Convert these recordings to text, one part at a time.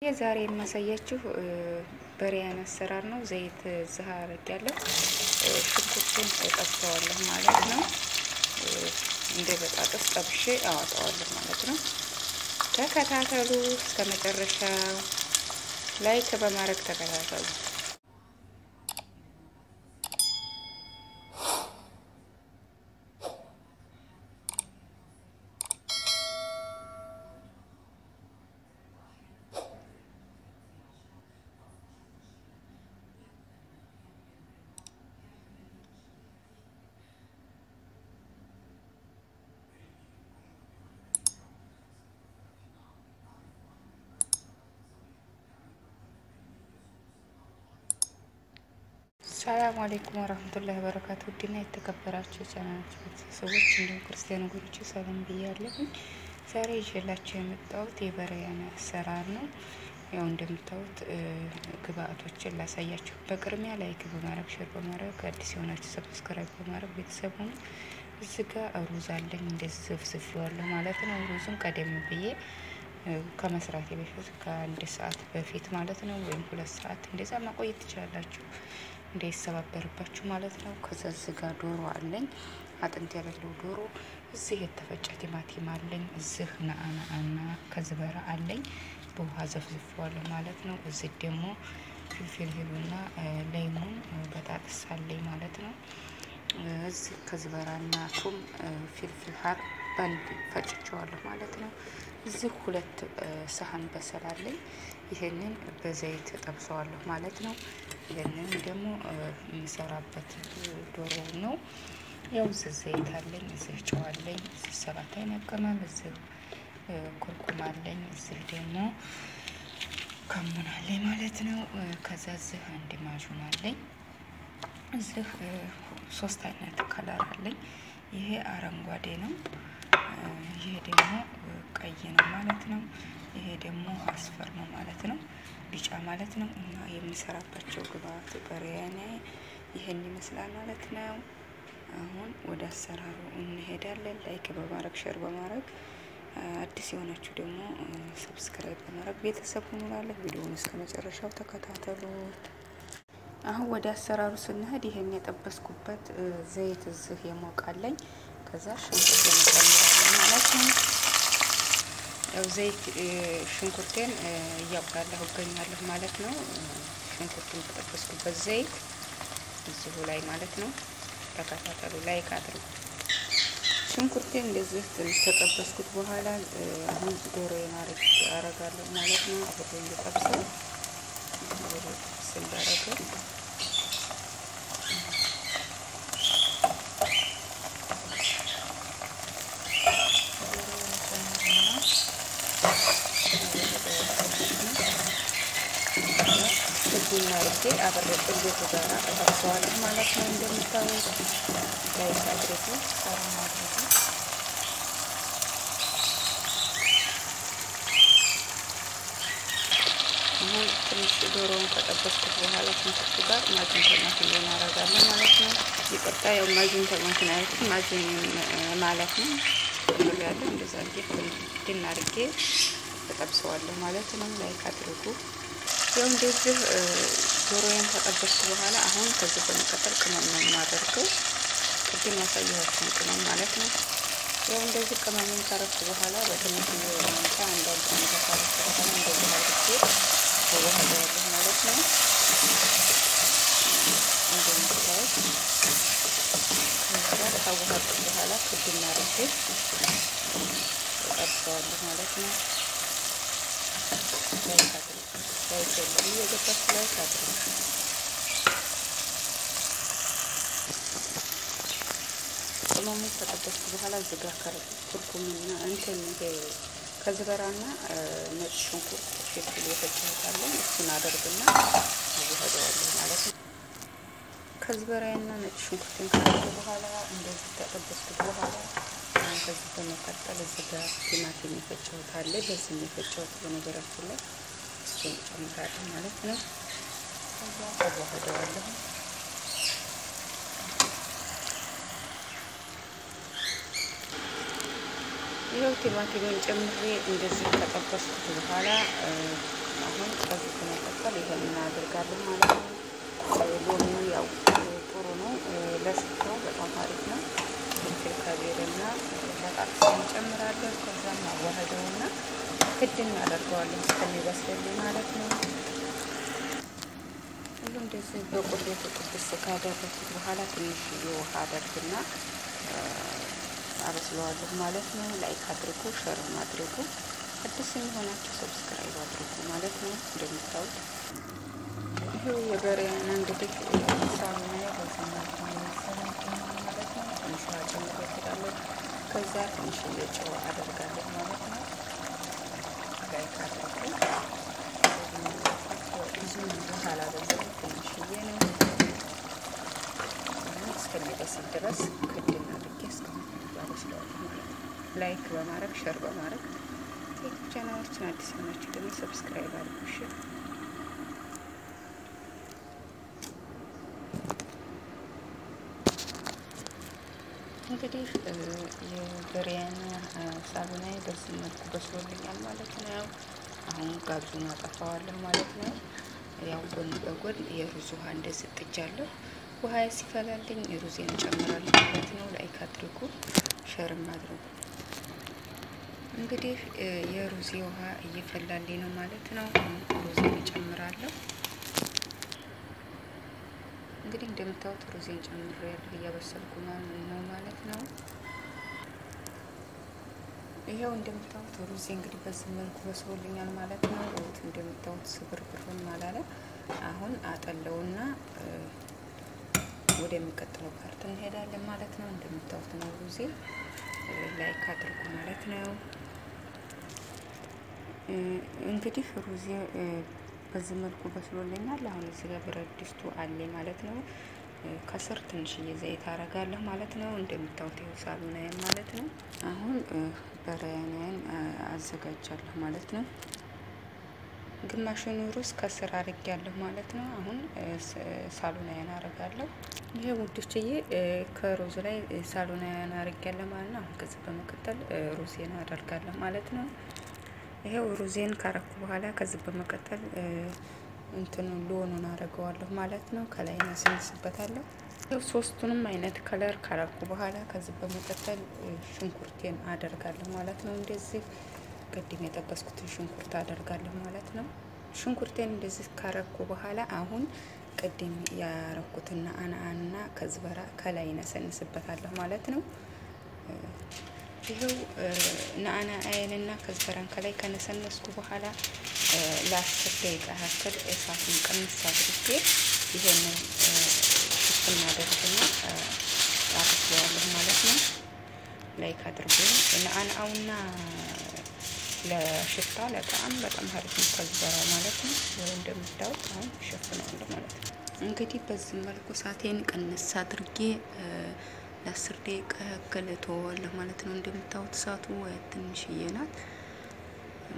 የዛሬ የማሳያችሁ በሪያን አሰራር ነው። ዘይት ዝሃ አድርጌያለሁ። ሽንኩርቱን እጠብሰዋለሁ ማለት ነው። እንደ በጣጥስ ጠብሼ አወጣዋለሁ ማለት ነው። ተከታተሉ እስከ መጨረሻው፣ like በማድረግ ተከታተሉ። ሰላም አለይኩም ወራህመቱላሂ ወበረካቱ። ውድና የተከበራችሁ የቻናላችን ቤተሰቦች እንዲሁም ክርስቲያን ወገኖች ሰላም ብያለሁ። ዛሬ ይዤላችሁ የመጣሁት የበሪያን አሰራር ነው። ያው እንደምታዩት ግብአቶችን ላሳያችሁ። በቅድሚያ like በማድረግ፣ share በማድረግ፣ አዲስ የሆናችሁ subscribe በማድረግ ቤተሰብ ሁኑ። እዚህ ጋር ሩዝ አለኝ፣ እንደዚህ ዘፍዝፌዋለሁ ማለት ነው። ሩዙን ቀደም ብዬ ከመስራቴ በፊት ከአንድ ሰዓት በፊት ማለት ነው፣ ወይም 2 ሰዓት እንደዛ ማቆየት ትችላላችሁ እንዳይሰባበርባችሁ ማለት ነው። ከዛ እዚህ ጋር ዶሮ አለኝ፣ አጥንት የሌለው ዶሮ። እዚህ የተፈጨ ቲማቲም አለኝ። እዚህ ነአናአና كزبرة አለኝ፣ በውሃ ዘፍዝፌዋለሁ ማለት ነው። እዚህ ደግሞ فلفل حلو ና ليمون በጣጥስ አለኝ ማለት ነው። እዚህ كزبرة ና ثوم فلفل حار ባንድ ፈጭቸዋለሁ ማለት ነው። እዚህ 2 ሰሀን بصل አለኝ። ይሄንን በዘይት ጠብሰዋለሁ ማለት ነው። ይሄንን ደግሞ የምሰራበት ዶሮ ነው። ያው እዚህ ዘይት አለኝ፣ እዚህ ጨው አለኝ፣ እዚህ ሰባት አይነት ቅመም፣ እዚህ ኩርኩም አለኝ፣ እዚህ ደግሞ ከሙን አለኝ ማለት ነው። ከዛ እዚህ አንድ معجون አለኝ። እዚህ ሶስት አይነት color አለኝ። ይሄ አረንጓዴ ነው። ይሄ ደግሞ ቀይ ነው ማለት ነው። ይሄ ደግሞ أصفر ነው ማለት ነው፣ ቢጫ ማለት ነው። እና የሚሰራባቸው ግብአት በሪያኔ ይሄን ይመስላል ማለት ነው። አሁን ወደ አሰራሩ እንሄዳለን። like በማድረግ፣ share በማድረግ፣ አዲስ የሆናችሁ ደግሞ subscribe በማድረግ ቤተሰብ ሁኑ እላለሁ። ቪዲዮውን እስከ መጨረሻው ተከታተሉት። አሁን ወደ አሰራሩ ስንሄድ ይሄን የጠበስኩበት ዘይት እዚህ የሞቃለኝ። ከዛ ሽንኩርት እንጨምራለን ማለት ነው። ያው ዘይት ሽንኩርቴን እያቁላለሁ እገኛለሁ ማለት ነው። ሽንኩርቱን በጠበስኩበት ዘይት እዚሁ ላይ ማለት ነው። ተከታተሉ፣ like አድርጉ። ሽንኩርቴን እንደዚህ ትንሽ ከጠበስኩት በኋላ አሁን ዶሮዬን አረጋለሁ ማለት ነው። አብሬ እንድጠብሰው፣ አብሬ ጥብስ እንዳረገው። ቡና አድርጌ አብሬ ቅቤቱ ጋር እጠብሰዋለሁ ማለት ነው። እንደምታዩት like አድርጉ፣ share አድርጉ። አሁን ትንሽ ዶሮውን ከጠበስኩት በኋላ ሽንኩርቱ ጋር معجون طماطم እናደርጋለን ማለት ነው። ይቅርታ፣ ያው معجون طماطم አልኩት፣ معجون ማለት ነው። ያለው እንደዛ አድርጌ ድን አድርጌ እጠብሰዋለሁ ማለት ነው። like አድርጉ። ያው እንደዚህ ዶሮዬን ከጠበስኩ በኋላ አሁን ከዚህ በመቀጠል ቅመም ነው የማደርገው። ቅድም ያሳየኋችሁን ቅመም ማለት ነው። ያው እንደዚህ ቅመሙን ካረኩ በኋላ በትንሽ ማንኪያ አንዳንድ ማንኪያ ካረኩ በኋላ እንደዚህ አድርጌ አዋህደዋለሁ ማለት ነው። እንደምታዩት ከዛ ካዋሃድኩ በኋላ ክድን አድርጌ እጠብሰዋለሁ ማለት ነው። like አድርጉ። like የለም፣ እየገባችሁ like አድርጉ። ቅመሙን ከጠበስኩ በኋላ እዚህ ጋር كركم ና እንትን ይሄ كزبرة ና ነጭ ሽንኩርት فلفل የፈጨሁት አለኝ። እሱን አደርግና አዋህደዋለሁ ማለት ነው። كزبرة ና ነጭ ሽንኩርትን ካደረኩ በኋላ፣ እንደዚህ ከጠበስኩት በኋላ አሁን ከዚህ በመቀጠል እዚህ ጋር ቲማቲም የፈጨሁት አለ። በዚህ የፈጨሁት በነገራችን ላይ እሱን እጨምራለሁ ማለት ነው። ከዛ አዋህደዋለሁ። ይኸው ቲማቲሙን ጨምሬ እንደዚህ ከጠበስኩት በኋላ አሁን ከዚህ በመቀጠል ይሄን እናደርጋለን ማለት ነው። ሎሚው ያው ጥሩ ነው ለሽታው በጣም አሪፍ ነው። ፍልፍል ከቤርና በጣጥስ እንጨምራለን። ከዛም አዋህደውና ክድን እናደርገዋለን እስከሚበስልልኝ ማለት ነው። ሁሉ እንደዚህ በቁሌቱ ጥብስ ካደረኩት በኋላ ትንሽ ውሃ አደርግና አበስለዋለሁ ማለት ነው። like አድርጉ፣ share ም አድርጉ፣ አዲስ የሚሆናችሁ subscribe አድርጉ ማለት ነው። እንደምታዩት ይሄው የበሬያና እንግዲህ ሳሙና በዚህ መልኩ ማለት ነው። ትንሽ ውሃ ጨምሬበታለሁ። ከዛ ትንሽ ጨው አደርጋለሁ ማለት ነው። like አድርጉ። ብዙ ውሃ አላበዛም፣ ትንሽዬ ነው። እስከሚበስል ድረስ ክድን አድርጌ እስከሚበስለዋለሁ ማለት ነው። like በማድረግ share በማድረግ ዩቲዩብ ቻናላችን አዲስ የሆናችሁ ደግሞ subscribe አድርጉ። እሺ እንግዲህ የበሪያና ሳቡናዬ በዚህ መልኩ በስሎልኛል ማለት ነው። አሁን ጋዙን አጠፋዋለሁ ማለት ነው። ያው ጎን በጎን የሩዝ ውሃ እንደዚህ ጥጃለሁ። ውሃ ሲፈላልኝ ሩዜን እጨምራለሁ ማለት ነው። like አድርጉ፣ share ም አድርጉ። እንግዲህ የሩዜ ውሃ እየፈላልኝ ነው ማለት ነው። ሩዜን እጨምራለሁ። እንግዲህ እንደምታዩት ሩዜን ጨምሬያለሁ፣ እያበሰልኩ ነው ማለት ነው። ይሄው እንደምታዩት ሩዜ እንግዲህ በዚህ መልኩ በስሎልኛል ማለት ነው። ሩዝ እንደምታዩት ስብርብርም አላለ። አሁን አጠለውና ወደሚቀጥለው part እንሄዳለን ማለት ነው። እንደምታዩት ነው ሩዜ። like አድርጉ ማለት ነው። እንግዲህ ሩዜ በዚህ መልኩ በስሎልኛል። አሁን እዚህ ጋር ብረት ድስቱ አለ ማለት ነው። ከስር ትንሽዬ ዘይት አረጋለሁ ማለት ነው። እንደምታዩት ይኸው ሳሉናዬን ማለት ነው። አሁን በሪያናዬን አዘጋጃለሁ ማለት ነው። ግማሹን ሩዝ ከስር አርጌያለሁ ማለት ነው። አሁን ሳሉናዬን አረጋለሁ። ይሄ ውዶችዬ ከሩዝ ላይ ሳሉናዬን አርጌያለሁ ማለት ነው። አሁን ከዚህ በመቀጠል ሩዜን አደርጋለሁ ማለት ነው። ይሄው ሩዜን ካረኩ በኋላ ከዚህ በመቀጠል እንትኑ ሎኑን አረገዋለሁ ማለት ነው። ከላይ ነስንስበታለሁ። ሶስቱንም አይነት color ካረኩ በኋላ ከዚህ በመቀጠል ሽንኩርቴን አደርጋለሁ ማለት ነው። እንደዚህ ቅድም የጠበስኩትን ሽንኩርት አደርጋለሁ ማለት ነው። ሽንኩርቴን እንደዚህ ካረኩ በኋላ አሁን ቅድም ያረኩትና አናአና ከዝበራ ከላይ ነሰንስበታለሁ ማለት ነው። ይሄው ናአና አይንና ከዝበራን ከላይ ከነሰነስኩ በኋላ ለ10 ደቂቃ ያክል እሳቱን ቀንስ አድርጌ ይሄንን ሽፍን አደርግና አበስለዋለሁ ማለት ነው። like አድርጉ። ናአናውና ለሽታ ለጣዕም በጣም አሪፍ ነው ከዝበራው ማለት ነው። እንደምታዩት አሁን ሸፍነዋለሁ ማለት ነው። እንግዲህ በዚህ መልኩ እሳቴን ቀንስ አድርጌ ለ10 ደቂቃ ያክል እተወዋለሁ ማለት ነው። እንደምታዩት እሳቱ ትንሽዬ ናት፣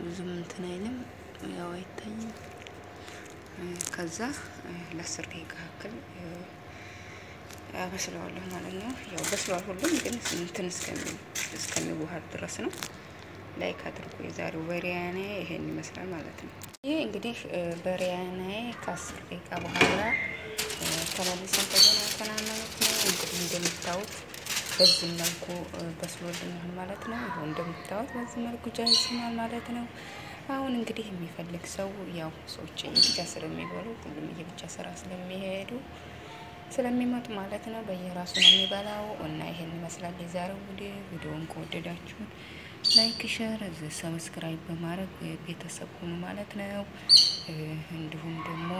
ብዙም እንትን አይልም፣ ያው አይታይም። ከዛ ለ10 ደቂቃ ያክል አበስለዋለሁ ማለት ነው። ያው በስሏል ሁሉም፣ ግን እንትን እስከሚዋሃድ ድረስ ነው። like አድርጉ። የዛሬው በሪያኔ ይሄን ይመስላል ማለት ነው። ይሄ እንግዲህ በሪያኔ ከ10 ደቂቃ በኋላ ተመልሰን ተገናኝተናል ማለት ነው። እንግዲህ እንደምታዩት በዚህ መልኩ በስሎልኛል ማለት ነው። ይኸው እንደምታዩት በዚህ መልኩ جاهز ሆኗል ማለት ነው። አሁን እንግዲህ የሚፈልግ ሰው ያው ሰዎች ብቻ ስለሚበሉ ሁሉም የብቻ ስራ ስለሚሄዱ ስለሚመጡ ማለት ነው በየራሱ ነው የሚበላው እና ይሄን ይመስላል የዛሬው ቪዲዮ። ቪዲዮውን ከወደዳችሁ like፣ share፣ subscribe በማድረግ ቤተሰብ ሁኑ ማለት ነው። እንዲሁም ደግሞ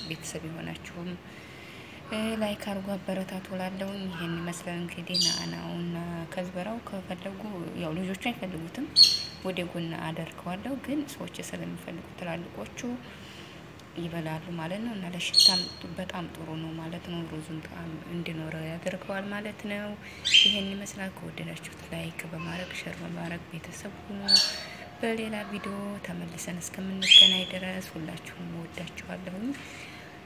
ቤተሰብ የሆናችሁም like አድርጎ አበረታቱ እላለሁኝ። ይሄን ይመስላል እንግዲህ ናአናውና ከዝበራው ከፈለጉ ያው ልጆቹ አይፈልጉትም ወደ ጎን አደርገዋለሁ፣ ግን ሰዎች ስለሚፈልጉ ትላልቆቹ ይበላሉ ማለት ነው። እና ለሽታም በጣም ጥሩ ነው ማለት ነው። ሩዙን ጣዕም እንዲኖረው ያደርገዋል ማለት ነው። ይሄን ይመስላል። ከወደዳችሁት like በማድረግ share በማድረግ ቤተሰብ ሁኑ። በሌላ ቪዲዮ ተመልሰን እስከምንገናኝ ድረስ ሁላችሁም እወዳችኋለሁኝ።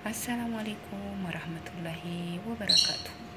السلام عليكم ورحمة الله وبركاته።